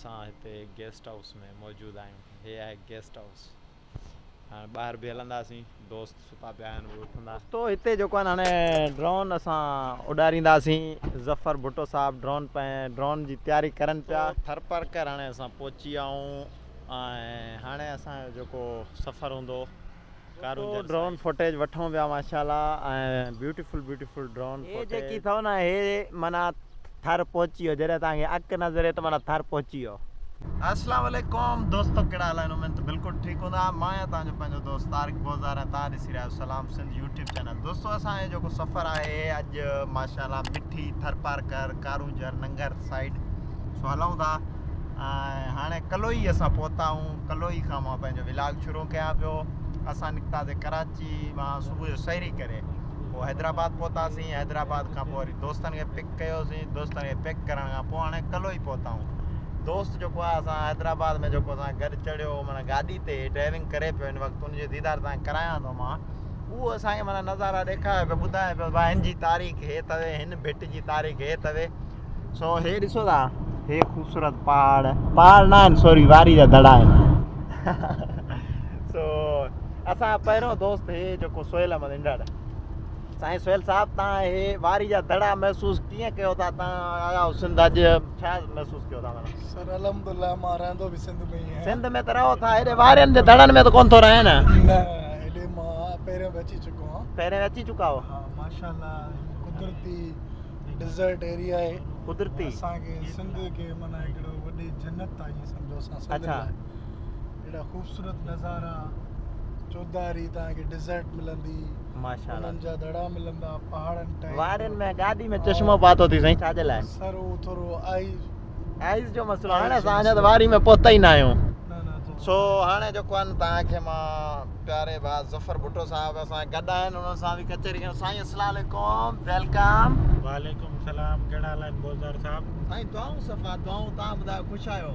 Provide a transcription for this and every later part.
اسان هتي guest house ۾ موجود آهيون. هي آهي گيسٽ هائوس. هاڻي ٻاهر به هلنداسين، دوست ستا پيا آهن اهي اٿندا. دوستو هتي جيڪو آهي هاڻي ڊرون اسان اڏارينداسين. ظفر ڀٽو صاحب ڊرون ڊرون جي تياري ڪرن پيا. ٿرپارڪر هاڻي اسان پهچي ويا آهيون ۽ هاڻي اسان جو جيڪو سفر هوندو ڪارونجهر ڊرون فوٽيج وٺون پيا ماشاءالله ۽ بيوٽيفل بيوٽيفل ڊرون فوٽيج. هي جيڪي اٿو نه هي معنيٰ ٿر پهچي ويو جڏهن توهان کي اڪ نظر اچي ته معنيٰ ٿر پهچي ويو. اسلام عليڪم دوستو ڪهڙا حال آهن اميد ته بلڪل ٺيڪ هوندا. مان آهيان توهان جو پنهنجو دوست طارق بوزار ۽ توهان ڏسي رهيا آهيو سلام سنڌ يوٽيوب چينل. دوستو اسان جو جيڪو سفر آهي اڄ ماشاءالله مٺي ٿرپارڪر ڪارونجهر ننگر سائيڊ سو هلون ٿا ۽ هاڻي ڪلوئي اسان پهتا آهيون. ڪلوئي کان مان پنهنجو ولاگ شروع ڪيان پيو. اسان نڪتاسين ڪراچي مان صبح جو سحري ڪري پوء حيدرآباد پهتاسين. حيدرآباد کان پوء وري دوستن کي پڪ ڪيوسين. دوستن کي پڪ ڪرڻ کان پوء هاڻي ڪلوئي پهتا آهيون. دوست جيڪو آهي اسان حيدرآباد ۾ جيڪو اسان گڏ چڙهيو معنيٰ گاڏي تي ڊرائيونگ ڪري پيو هن وقت ان جو ديدار توهان کي ڪرايان ٿو مان. اهو اسان کي معنيٰ نظارا ڏيکاري پيو ٻڌائي پيو ڀاء هن جي تاريخ هي اٿوي هن ڀٽ جي تاريخ هي اٿوي. سو هي ڏسو ٿا هي خوبصورت پهاڙ، پهاڙ نه آهن سوري واري جا دڙا آهن. سو اسان جو پهريون دوست هي جيڪو سهيل احمد انڊڙ. سائين سهيل صاحب تان هي واري جا دڙا محسوس ڪيئن ڪيو ٿا؟ تان آيا آهيو سنڌ اڄ ڇا محسوس ڪيو ٿا؟ معنيٰ سر الحمدلله مان رهندو به سنڌ ۾ ئي آهيان. سنڌ ۾ ته رهو ٿا هيڏي وارين جي دڙن ۾ ته ڪونه ٿو رهين نه؟ نه هيڏي مان پهريون به اچي چڪو آهيان. پهريون اچي چڪا آهيو؟ ها ماشاءالله قدرتي ڊيزرٽ ايريا آهي. قدرتي اسان کي سنڌ کي معنيٰ هڪڙو وڏي جنت آهي ائين سمجهو اسان سنڌ اڇا لاء اهڙا خوبصورت نظارا چوڌاري توهان کي ڊيزرٽ ملندي ماشاءالله انهن جا دڙا ملندا پهاڙن ٽائيپ وارين ۾ گاڏي ۾ چشمو پاتو ٿي سائين ڇا جي لاء؟ سر اهو ٿورو آئي آئيز جو مسئلو هاڻي آئيز جو اسان اڃا ته مسئلو واري ۾ پهتا ئي نه آهيون. نه نه تو سو هاڻي جيڪو آهي نه توهان کي مان پياري ڀاء ظفر ڀٽو صاحب اسان سان گڏ آهن انهن سان به ڪچهري ڪيون. سائين اسلام عليڪم welcome. وعليڪم السلام ڪهڙا حال آهن بوزدار صاحب. سائين دعائون صفا دعائون توهان ٻڌايو خوش آهيو.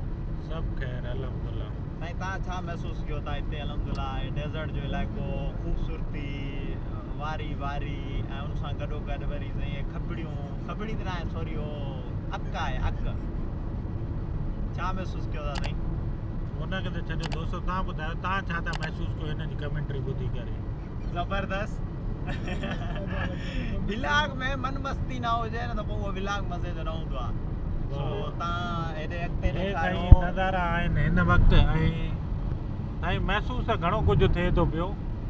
سڀ خير الحمدلله. سائين توهان ڇا محسوس ڪيو ٿا هتي الحمدلله هي ڊيزرٽ جو علائقو خوبصورتي واري واري ۽ ان سان گڏو گڏ وري سائين هي کبڙيون کبڙي ته ناهي سوري هو اڪ آهي اڪ ڇا محسوس ڪيو ٿا سائين. ان کي ته ڇڏيو دوستو توهان ٻڌايو توهان ڇا ٿا محسوس ڪيو هن جي ڪمينٽري ٻڌي ڪري. زبردست ولاگ ۾ من مستي نه هجي نه ته پوء اهو ولاگ مزي جو نه هوندو آهي سو توهان هيڏي اڳتي هي ڏيکاريو. سائين نظارا آهن هن وقت ۽ سائين محسوس ته گهڻو ڪجهه ٿئي ٿو پيو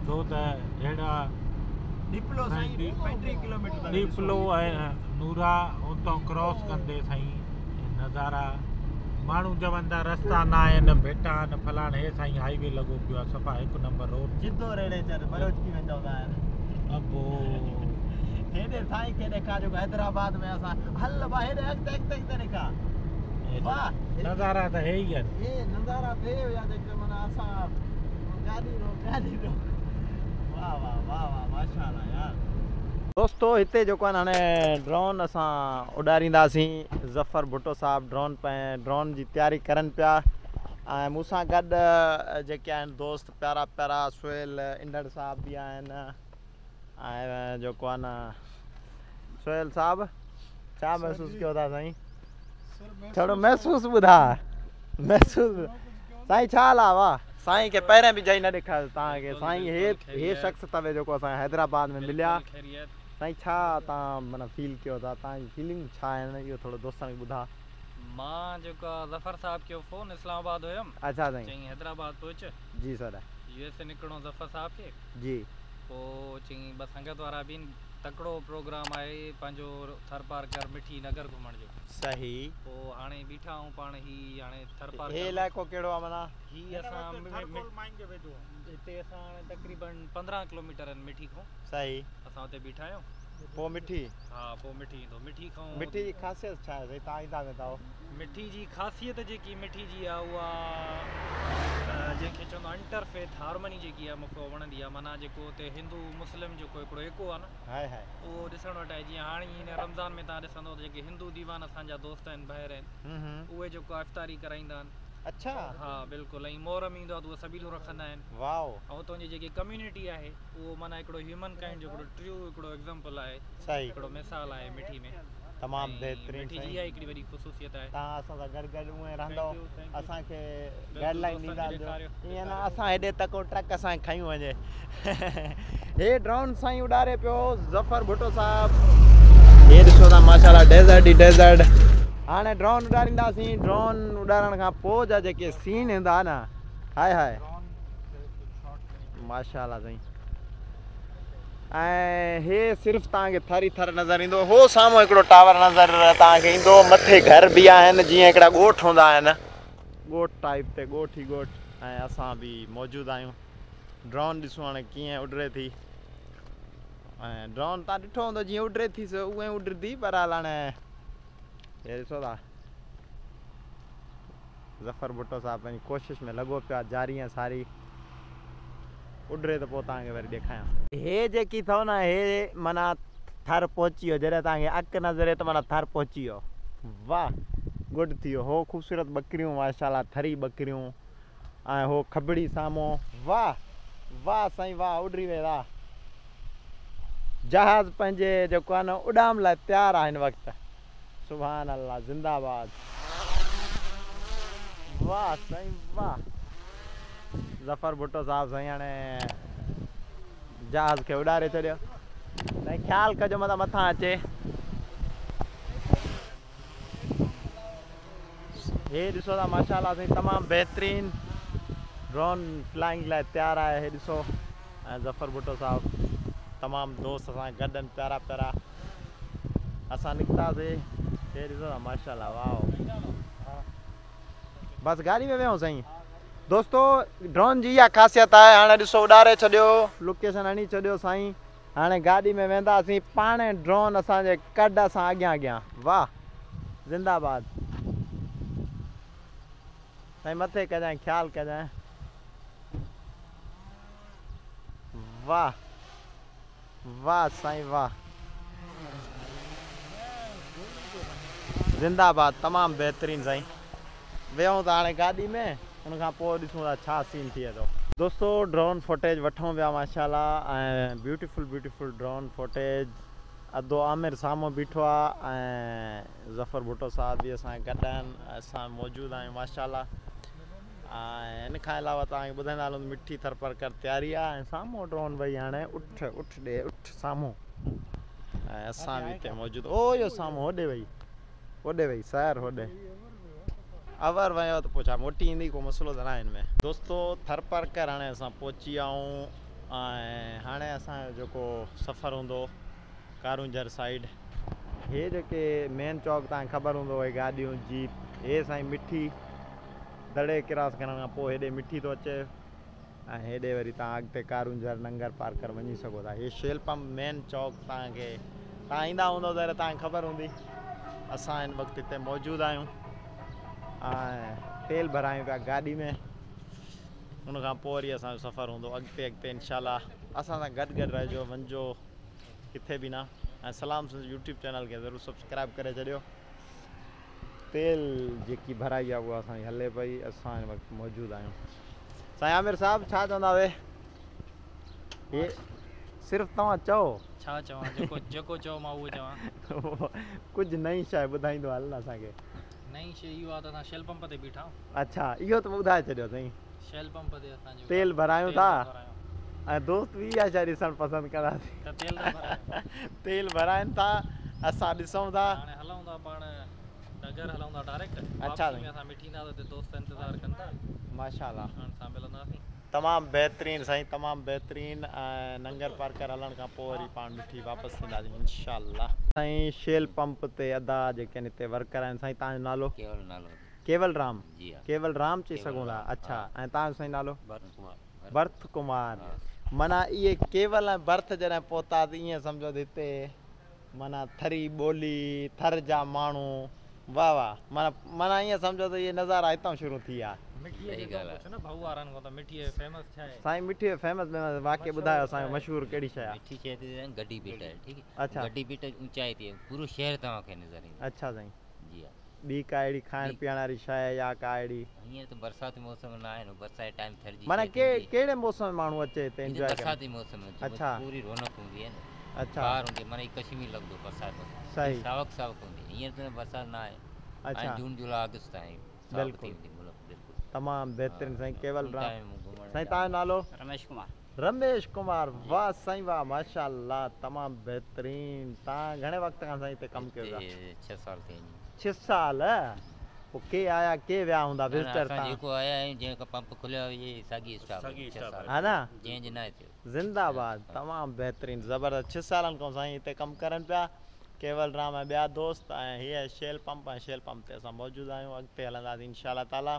ڇو ته ههڙا ڏيپلو سائين 35 ڪلوميٽر تائين ڏيپلو ۽ نورا اتان ڪراس ڪندي سائين نظارا ماڻهو چون ٿا رستا نه آهن ڀٽا آهن فلاڻ هي سائين هائي وي لڳو پيو آهي صفا هڪ نمبر روڊ. جدو ريڙي چر بلوچڪي ۾ چوندا آهن. ابو. هيڏي سائين کي ڏيکار جيڪو حيدرآباد ۾ اسان هل ڀا هيڏي اڳتي اڳتي اڳتي ڏيکار. واهه. نظارا ته هي ئي آهن. هي نظارا ته هي هيا جيڪي معنيٰ اسان گاڏي روڪ گاڏي روڪ واهه واهه واهه واهه ماشاءالله يار. دوستو هتي جيڪو آهي هاڻي ڊرون اسان اڏارينداسين. ظفر ڀٽو صاحب ڊرون ڊرون جي تياري ڪرن پيا ۽ مون سان گڏ جيڪي آهن دوست پيارا پيارا سهيل انڊڙ صاحب به آهن ۽ جيڪو آهي نه سهيل صاحب ڇا محسوس ڪيو ٿا سائين ٿورو محسوس ٻڌا محسوس سائين ڇا حال آ واهه سائين کي پهرين به جئي نه ڏيکاريو توهان کي سائين هي هي شخص اٿو جيڪو اسان حيدرآباد ۾ مليا سائين ڇا توهان معنيٰ فيل ڪيو ٿا توهان جي فيلنگ ڇا آهن اهو ٿورو دوستن کي ٻڌا. مان جيڪو آ ظفر صاحب کي فون اسلام آباد هيم اڇا سائين. چئين حيدرآباد پهچ. جي سر. يو ايس اي نڪرڻو ظفر صاحب کي. جي. پو چئين ٻه سنگت وارا به آهن تڪڙو پروگرام آهي پنهنجو ٿرپارڪر مٺي نگر گهمڻ جو. صحيح. پو هاڻي بيٺا آهيون پاڻ هي هاڻي ٿرپارڪر. هي علائقو ڪهڙو آ معنيٰ. هي اسان هتي اسان هاڻي تقريبن 15 ڪلوميٽر آهن مٺي کان. صحيح. اسان اتي بيٺا آهيون. پوء مٺي؟ ها پوء مٺي ايندو. مٺي کان. مٺي جي خاصيت ڇا آهي سائين تان ايندا ويندا آهيو. مٺي جي خاصيت جيڪي مٺي جي آهي اها جنهن کي چوندا انٽر فيٿ هارمني جيڪي آهي مونکي اها وڻندي آهي معنيٰ جيڪو اتي هندو مسلم جيڪو هڪڙو ايڪو آهي نه هائي هائي اهو ڏسڻ وٽ آهي جيئن هاڻي هن رمضان ۾ تان ڏسندو ته جيڪي هندو ديوان اسان جا دوست آهن ڀائر آهن اهي جيڪو افطاري ڪرائيندا آهن. اڇا. ها بلڪل ۽ محرم ايندو آهي ته اهي سبيلون رکندا آهن. واو. ۽ اتان جي جيڪي ڪميونٽي آهي اهو معنيٰ هڪڙو هيومن ڪائنڊ جو هڪڙو ٽريو هڪڙو ايگزامپل آهي. صحيح. هڪڙو مثال آهي مٺي ۾. तमामु बहितरीन। मिठी जी इहा हिकिड़ी वॾी ख़ुसूसियत आहे। तव्हां असां सां गॾु गॾु उहे रहंदव, असांखे गाइडलाइन ॾींदा ईअं न असां हेॾे तक ट्रक असांखे खयूं वञे। हे ड्रोन साईं उॾारे पियो ज़फ़र भुट्टो साहब। हे ॾिसो था माशाल्लाह डेजर्ट ई डेजर्ट। हाणे ड्रोन उॾारींदासीं। ड्रोन उॾारण खां पोइ जा जेके सीन ईंदा न, हाय हाय माशाल्लाह साईं। ऐं हे सिर्फ़ तव्हांखे थर ई थर नज़र ईंदो। हो साम्हूं हिकिड़ो टावर नज़र तव्हांखे ईंदो। मथे घर बि आहिनि, जीअं हिकिड़ा ॻोठ हूंदा आहिनि, ॻोठ टाइप ते ॻोठ ई ॻोठ। ऐं असां बि मौजूदु आहियूं। ड्रोन ॾिसूं हाणे कीअं उॾरे थी। ऐं ड्रोन तव्हां ॾिठो हूंदो जीअं उॾरे थी सो उहा ई उॾरंदी, पर हाणे हे ॾिसो था ज़फ़र भुट्टो साहिबु पंहिंजी कोशिश में लॻो पियो आहे, जारी आहे सारी। उॾरे त पोइ तव्हांखे वरी ॾेखारियां। हे जेकी अथव न, हे माना थर पहुची वियो। जॾहिं तव्हांखे अक नज़र त माना थर पहुची वियो। वाह गुड थी वियो। हो ख़ूबसूरत बकरियूं माशाल्लाह, थरी बकरियूं। ऐं हो खबड़ी साम्हूं। वाह वाह साईं वाह, उॾरी वेंदा। जहाज़ पंहिंजे जेको आहे न उॾाम लाइ तयारु आहे हिन वक़्तु। सुभान अल्लाह, ज़िंदाबाद। वाह साईं वाह। ज़फ़र भुट्टो साहिबु साईं हाणे जहाज़ खे उॾारे छॾियो। साईं ख़्यालु कजो मतां मथां अचे। हे ॾिसो था माशाल्लाह साईं तमामु बहितरीन ड्रोन फ्लाइंग लाइ तयारु आहे। हे ॾिसो ऐं ज़फ़र भुट्टो साहिबु तमामु दोस्त असां गॾु आहिनि प्यारा प्यारा। असां निकितासीं। हे ॾिसो था माशाल्लाह वाह। बसि गाॾी में वियूं साईं। दोस्तो ड्रोन जी इहा ख़ासियत आहे। हाणे ॾिसो उॾारे छॾियो, लोकेशन हणी छॾियो साईं। हाणे गाॾी में वेंदासीं पाण, ड्रोन असांजे कढ, असां अॻियां अॻियां। वाह ज़िंदाबाद साईं। मथे कजांइ, ख़्यालु कजांइ। वाह वाह साईं वाह, ज़िंदाबाद। तमामु बहितरीन साईं। वियूं था हाणे गाॾी में, उन खां पोइ ॾिसूं था छा सीन थिए थो। दोस्तो ड्रोन फुटेज वठूं पिया माशाल्लाह। ऐं ब्यूटीफुल ब्यूटीफुल ड्रोन फुटेज। अदो आमिर साम्हूं बीठो आहे ऐं ज़फ़र भुट्टो साहिबु बि असां गॾु आहिनि, असां मौजूदु आहियूं माशाल्लाह। ऐं इन खां अलावा तव्हांखे ॿुधाईंदा हलूं, मिठी थरपरकर तयारी आहे ऐं साम्हूं ड्रोन वई हाणे उठ उठ ॾे उठ साम्हूं। ऐं असां बि हिते मौजूदु। ओ इहो साम्हूं होॾे वई, होॾे वई सैर होॾे अवर वियो त पोइ छा मोटी ईंदी, को मसइलो त न आहे हिन में। दोस्तो थरपरकर हाणे असां पहुची विया आहियूं ऐं हाणे असांजो जेको सफ़र हूंदो कारूंझर साइड। हे जेके मेन चौक तव्हांखे ख़बर हूंदो, हे गाॾियूं जीप। हे साईं मिठी दड़े क्रॉस करण खां पोइ हेॾे मिठी थो अचे ऐं हेॾे वरी तव्हां अॻिते कारूंझर नंगर पार्कर वञी सघो था। हे शेल पंप मेन चौक तव्हांखे, तव्हां ईंदा हूंदव त तव्हांखे ख़बर हूंदी। असां हिन वक़्तु हिते मौजूदु आहियूं ऐं तेल भरायूं पिया गाॾी में। उन खां पोइ वरी असांजो सफ़र हूंदो अॻिते अॻिते इंशाल्लाह। असां सां गॾु गॾु रहिजो, वञिजो किथे बि न। ऐं सलाम सिंध यूट्यूब चैनल खे ज़रूरु सब्सक्राइब करे छॾियो। तेल जेकी भराई आहे उहा असांजी हले पई। असां हिन वक़्तु मौजूदु आहियूं। साईं आमिर साहिबु छा चवंदा वे? हे सिर्फ़ु तव्हां चओ। छा चवां, जेको जेको चओ मां उहो चवां। कुझु नई शइ ॿुधाईंदो हल न असांखे। नई शइ इहो आहे त असां शेल पंप ते बीठा आहियूं। अच्छा इहो त ॿुधाए छॾियो साईं। शेल पंप ते असांजो तेल भरायूं था ऐं दोस्त बि इहा शइ ॾिसणु पसंदि कंदासीं। त तेल था भरायूं, तेल भराइनि था, असां ॾिसूं था। हाणे हलूं था पाण नगर, हलूं था डायरेक्ट। अच्छा असां मिठी ईंदा त दोस्त इंतज़ार कनि था माशाल्लाह। हाणे सां मिलंदासीं। तमामु बहितरीन साईं, तमामु बहितरीन। ऐं नंगर पार्कर हलण खां पोइ वरी पाण मिठी वापसि थींदासीं इंशाल्लाह। साईं शेल पंप ते अदा जेके आहिनि हिते वर्कर आहिनि। साईं तव्हांजो नालो? केवल नालो। केवल राम। जी हा। केवल राम चई सघूं था। अच्छा ऐं तव्हांजो साईं नालो? भरत कुमार। भरत कुमार। माना इहे केवल ऐं भरत जॾहिं पहुता त ईअं सम्झो त हिते माना थरी ॿोली, थर जा माण्हू। वाह वाह, माना माना ईअं सम्झो त इहे नज़ारा हितां शुरू थी विया। साईं मिठी फेमस में वाकई ॿुधायो असांजो मशहूरु कहिड़ी शइ आहे? मिठी शइ त गड्डी पीट आहे, ठीकु आहे। अच्छा गड्डी पीट ऊंचाई ते पूरो शहर तव्हांखे नज़र ईंदो। अच्छा साईं जी हा। ॿी का अहिड़ी खाइण पीअण वारी शइ या का अहिड़ी? हींअर त बरसाति मौसम न आहे न, बरसाति जे टाइम थर जी माना कहिड़े मौसम में माण्हू अचे हिते एंजॉय करे? बरसाति मौसम में। अच्छा पूरी रौनक हूंदी आहे न। अच्छा। बहार हूंदी माना कश्मीर लॻंदो बरसाति सही। सावक सावक हूंदी, हींअर त बरसाति न आहे। अच्छा। जून जुलाई अगस्त ताईं बिल्कुल बिल्कुल तमामु बहितरीन साईं केवल राम। साईं तव्हांजो नालो? रमेश कुमार। रमेश कुमार, वाह साईं वाह, माशाअल्लाह तमामु बहितरीन। तव्हां घणे वक़्त खां साईं हिते कमु कयो था? 6 साल थी विया। 6 साल? पोइ के आया के विया हूंदा विजिटर? असां जेको आया आहियूं, जंहिं पंप खुलियो हुजे साॻी स्टाफ हा न, चेंज न थियो। ज़िंदाबाद, तमामु बहितरीन ज़बरदस्त। 6 सालनि खां साईं हिते कमु करनि पिया केवल राम ऐं ॿिया दोस्त। ऐं हीअ शेल पंप ऐं शेल पंप ते असां मौजूदु आहियूं। अॻिते हलंदासीं इंशा ताला।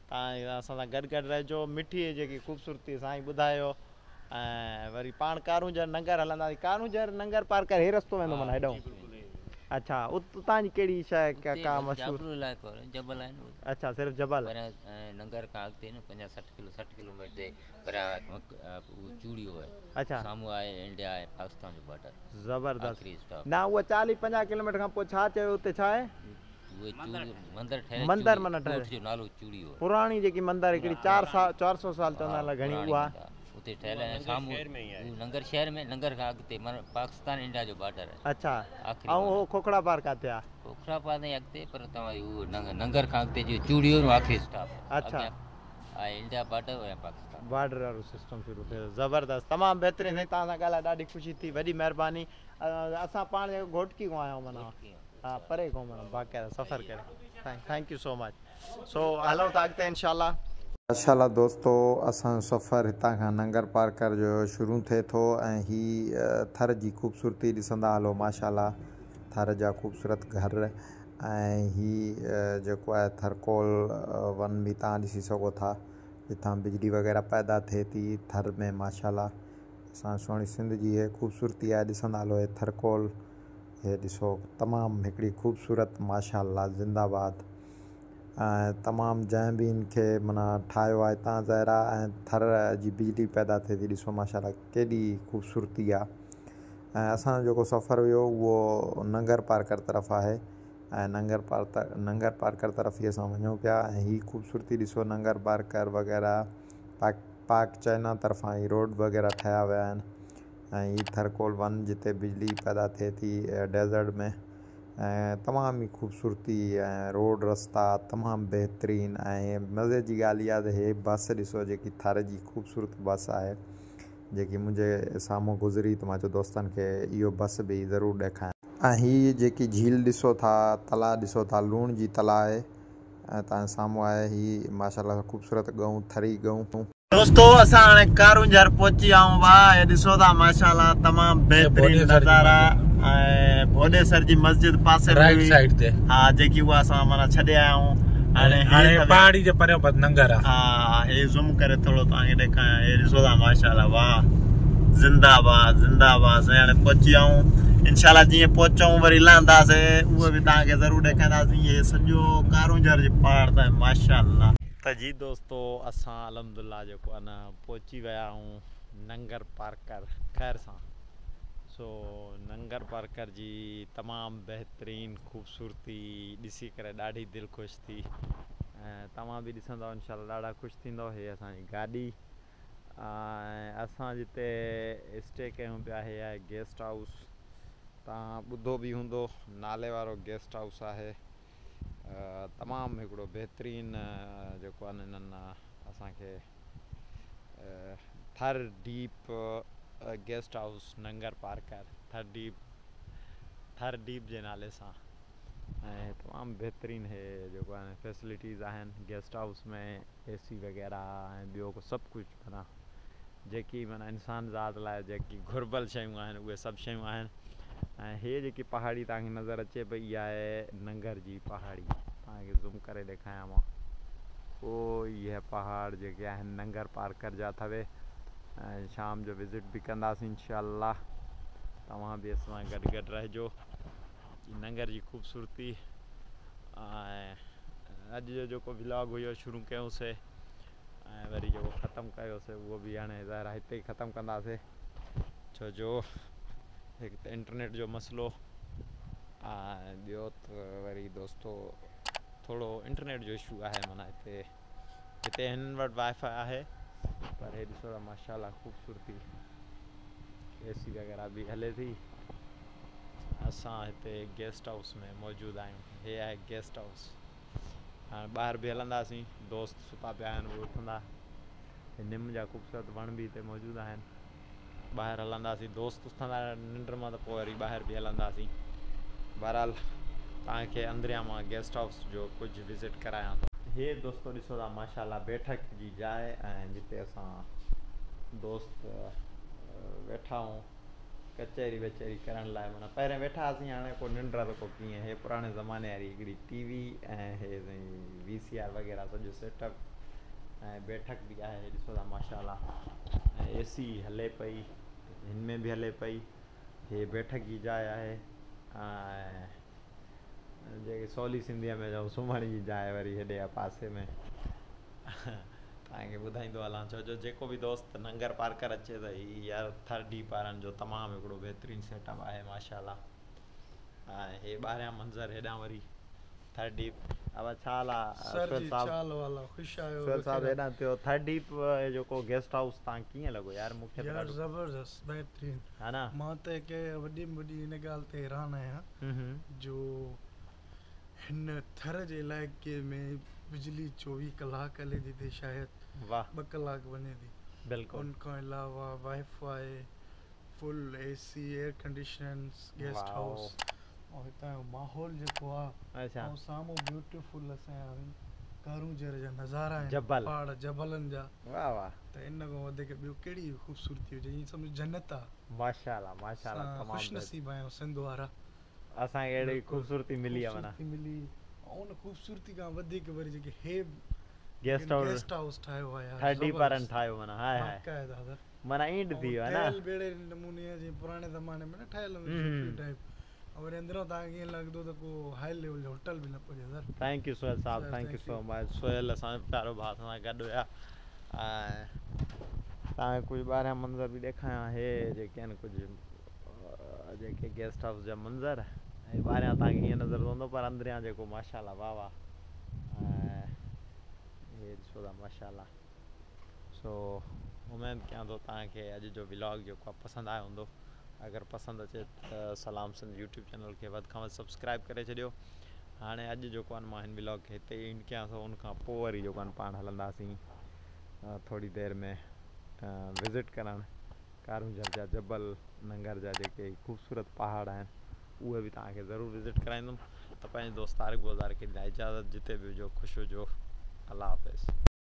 तव्हां असां सां गॾु गॾु रहिजो। मिठीअ जेकी ख़ूबसूरती साईं ॿुधायो। ऐं वरी पाण कारूंझर नगर हलंदासीं। कारूंझर नंगर पार्कर हे रस्तो वेंदो माना हेॾो। अच्छा, उतां जी कहिड़ी शइ का मशहूर? जबल आहिनि। अच्छा, सिर्फ़ जबल। पर नंगर खां अॻिते न 50 60 किलो 60 किलोमीटर ते पर चूड़ियो आहे। अच्छा। साम्हूं आहे इंडिया ऐं पाकिस्तान जो बॉर्डर। ज़बरदस्त। न उहा 40 50 किलोमीटर खां पोइ छा चयो उते छा आहे? मंदर ठहियल, मंदर माना ठहियल जो नालो चूड़ियो। पुराणी जेकी मंदर हिकिड़ी 400 साल चवंदा आहिनि घणी उहा उते ठहियल आहे। साम्हूं नंगर शहर में, नंगर खां अॻिते माना पाकिस्तान इंडिया जो बॉर्डर आहे। अच्छा। ऐं उहो खोखड़ा पार किथे आहे? खोखड़ा पार ताईं अॻिते, पर तव्हां उहो नंगर खां अॻिते जो चूड़ियो आख़िरी स्टॉप। अच्छा। इंडिया बॉर्डर या पाकिस्तान बॉर्डर वारो सिस्टम शुरू थियो। ज़बरदस्त, तमामु बहितरीन। साईं तव्हां सां ॻाल्हाए ॾाढी ख़ुशी थी, वॾी महिरबानी। असां पाण घोटकी खां आया आहियूं, माना हा परे खां, माना बाक़ाइदा सफ़र करे। Thank you so much. So हलूं था अॻिते इंशाअल्लाह। माशाअल्लाह दोस्तो, असांजो सफ़र हितां खां नंगर पार्कर जो शुरू थिए थो ऐं ही थर जी ख़ूबसूरती ॾिसंदा हलो। माशाअल्लाह थर जा ख़ूबसूरत घर ऐं ही जेको आहे थरकोल वन बि तव्हां ॾिसी सघो था, जितां बिजली वग़ैरह पैदा थिए थी थर में। माशाअल्लाह असां सुहिणी सिंध जी हे ख़ूबसूरती आहे, ॾिसंदा हलो। हे थरकोल हे ॾिसो, तमामु हिकिड़ी ख़ूबसूरत माशाअल्लाह ज़िंदाबाद। ऐं तमामु जंहिं बि हिनखे माना ठाहियो आहे हितां ज़ाहिर आहे। ऐं थर जी बिजली पैदा थिए थी, ॾिसो माशाअल्लाह केॾी ख़ूबसूरती आहे। ऐं असांजो जेको सफ़र हुयो उहो नंगर पार्कर तरफ़ आहे ऐं नंगर पार्कर तरफ़ ई असां वञूं पिया। ऐं हीअ ख़ूबसूरती ॾिसो, नंगर पार्कर वग़ैरह पाक चाइना तरफ़ां ई रोड वग़ैरह ठाहिया विया आहिनि। ऐं हीअ थरकोल वन जिते बिजली पैदा थिए थी डेज़र्ट में, ऐं तमामु ई ख़ूबसूरती ऐं रोड रस्ता तमामु बहितरीन। ऐं मज़े जी ॻाल्हि इहा त हे बस ॾिसो जेकी थर जी ख़ूबसूरत बस आहे, जेकी मुंहिंजे साम्हूं गुज़री त मां चयो दोस्तनि खे इहो बस बि ज़रूरु ॾेखारियां। ऐं हीअ जेकी झील ॾिसो था, तलाउ ॾिसो था, लूण जी तलाउ आहे ऐं तव्हांजे साम्हूं आहे हीअ माशाअल्लाह ख़ूबसूरत ॻऊं, थरी ॻऊं। दोस्तो असां हाणे कारूंझर पहुची आहियूं। वाह, हे ॾिसो था माशाअल्लाह तमामु बहितरीन नज़ारा। ऐं भोडेसर जी मस्जिद पासे राइट साइड ते, हा जेकी उहा असां माना छॾे आया आहियूं। हाणे हाणे पहाड़ी जे परियो पर नंगर आहे। हा, हे ज़ूम करे थोरो तव्हांखे ॾेखारियां। हे ॾिसो था माशाअल्लाह, वाह ज़िंदाबाद ज़िंदाबाद। साईं हाणे पहुची आहियूं, इंशाअल्लाह जीअं पहुचूं वरी लहंदासीं, उहो बि तव्हांखे ज़रूरु ॾेखारींदासीं। हे सॼो कारूंझर जे पहाड़ ते माशाअल्लाह। त जी दोस्तो, असां अल्हम्दुलिल्लाह जेको आहे न पहुची विया आहियूं नंगर पार्कर ख़ैर सां। सो नंगर पार्कर जी तमामु बहितरीन ख़ूबसूरती ॾिसी करे ॾाढी दिलि ख़ुशि थी। ऐं तव्हां बि ॾिसंदव इंशाअल्लाह ॾाढा ख़ुशि थींदव। हे असांजी गाॾी ऐं असां जिते स्टे कयूं पिया हे आहे गेस्ट हाउस। तव्हां ॿुधो बि हूंदो, नाले वारो गेस्ट हाउस आहे। तमामु हिकिड़ो बहितरीन जेको आहे न हिननि असांखे Thar deep guest house Nagar Parkar, Thar deep जे नाले सां। ऐं तमामु बहितरीन हे जेको आहे फैसिलिटीज़ आहिनि गेस्ट हाउस में, एसी वग़ैरह ऐं ॿियो सभु कुझु, माना जेकी माना इंसान ज़ात लाइ जेकी घुर्बल शयूं आहिनि उहे सभु शयूं आहिनि। ऐं हे जेकी पहाड़ी तव्हांखे नज़र अचे पई इहा आहे नंगर जी पहाड़ी। तव्हांखे ज़ूम करे ॾेखारियां मां, पोइ इहे पहाड़ जेके आहिनि नंगर पार्कर जा अथव। ऐं शाम जो विज़िट बि कंदासीं इंशाअल्लाह। तव्हां बि असां सां गॾु गॾु रहिजो। नंगर जी ख़ूबसूरती ऐं अॼु जो जेको व्लॉग हुयो शुरू कयोसीं ऐं वरी जेको ख़तमु कयोसीं उहो बि हाणे ज़ाहिर आहे हिते ई ख़तमु कंदासीं, छो जो हिकु त इंटरनेट जो मसइलो ऐं ॿियो त वरी दोस्तो थोरो इंटरनेट जो इशू आहे। माना हिते हिते हिननि वटि वाईफाई आहे, पर हे ॾिसो त माशाअल्लाह ख़ूबसूरती एसी वग़ैरह बि हले थी। असां हिते गेस्ट हाउस में मौजूदु आहियूं। हे आहे गेस्ट हाउस। हाणे ॿाहिरि बि हलंदासीं, दोस्त सुता पिया आहिनि, उहे उथंदा। निम जा ख़ूबसूरत वण बि हिते मौजूदु आहिनि। ॿाहिरि हलंदासीं, दोस्त उथंदा निंड मां त पोइ वरी ॿाहिरि बि हलंदासीं। बहरहाल तव्हांखे अंदरियां मां गेस्ट हाउस जो कुझु विज़िट करायां थो। हे दोस्तो ॾिसो था माशाल्लाह बैठक जी जाइ ऐं जिते असां दोस्त वेठा आहियूं कचहरी वचहरी करण लाइ। माना पहिरियां वेठा हुआसीं, हाणे को निंड आहे त को कीअं। हे पुराणे ज़माने वारी हिकिड़ी टीवी ऐं हे VCR वग़ैरह सॼो सेटअप ऐं बैठक बि आहे। ॾिसो था माशाल्लाह ऐं एसी हले पई, हिन में बि हले पई। हे बैठक जी जाइ आहे ऐं जेके सवली सिंधीअ में चऊं सुम्हण जी जाइ वरी हेॾे आहे पासे में। तव्हांखे ॿुधाईंदो हलां, छो जो जेको बि दोस्त नंगर पार्कर अचे त हीउ यार थर डीप वारनि जो तमामु हिकिड़ो बहितरीनु सेटअप आहे माशाल्लाह। ऐं हे ॿाहिरियां मंज़र, हेॾां वरी थर डीप। अब छा हाल आहे सर सुहेल जी, साहब? छा हाल आहे? ख़ुशि आहियो? सुहेल साहब हेॾां थियो। थर डीप जेको गेस्ट हाउस तव्हां कीअं लॻो यार? मूंखे त यार ॾाढो ज़बरदस्त, बहितरीन। हा न? मां त कंहिं वॾी में वॾी हिन ॻाल्हि ते हैरान आहियां जो हिन थर जे इलाइक़े में बिजली 24 कलाक हले थी, हिते शायदि वाह 2 कलाक वञे थी। बिल्कुलु। उन खां अलावा wifi, full AC, air condition guest wow. House ऐं हितां जो माहौल जेको आहे अच्छा ऐं साम्हूं ब्यूटीफुल असांजा कारूंझर जा नज़ारा आहिनि, जबल। पहाड़ जबलनि जा। वाह वाह। त इन खां वधीक ॿियो कहिड़ी ख़ूबसूरती हुजे, ईअं सम्झो जन्नत आहे। माशाल्लाह माशाल्लाह, असां तमामु ख़ुशि नसीब आहियूं सिंध वारा, असांखे अहिड़ी बिल्कुलु ख़ूबसूरती मिली आहे। माना ख़ूबसूरती मिली ऐं उन ख़ूबसूरती खां वधीक वरी जेके हे गेस्ट हाउस गेस्ट हाउस ठाहियो आहे यार, थर डीप वारनि ज़बरदस्त। ठाहियो, माना हाय हाय बाक़ाइदा सर। माना ईंट थी वियो आहे न। ठहियल बि अहिड़े नमूने जीअं पुराणे ज़माने में न ठहियल हूंदी हम्म। टाइप। ऐं वरी अंदरियों तव्हांखे ईअं लॻंदो त को हाई लेवल जो होटल बि न पुॼे sir. Thank you Sohail sahab, sir, thank you thank so you. Much. Sohail असांजो प्यारो भाउ असां सां गॾु हुया ऐं तव्हांखे कुझु ॿाहिरियां मंज़र बि ॾेखारियाँ। हे जेके आहिनि कुझु जेके गेस्ट हाउस जा मंज़र, ऐं ॿाहिरियां तव्हांखे ईअं नज़र पवंदो, पर अंदरियां जेको माशाल्लाह वाह वाह। ऐं हे ॾिसो था माशाल्लाह। सो उमेद कयां थो तव्हांखे अॼु जो व्लॉग जेको आहे पसंदि आयो हूंदो। अगरि पसंदि अचे त सलाम सिंध यूट्यूब चैनल खे वधि खां वधि सब्सक्राइब करे छॾियो। हाणे अॼु जेको आहे मां हिन व्लॉग खे हिते एंड कयां थो। उन खां पोइ वरी जेको आहे पाण हलंदासीं थोरी देरि में विज़िट करणु कारूंझर जा जबल, नंगर जा जेके ख़ूबसूरत पहाड़ आहिनि, उहे बि तव्हांखे ज़रूरु विज़िट कराईंदुमि। त पंहिंजे दोस्त तारिक गुलज़ार खे ॾींदा इजाज़त। जिते बि हुजो ख़ुशि हुजो। अलाह हाफ़िज़।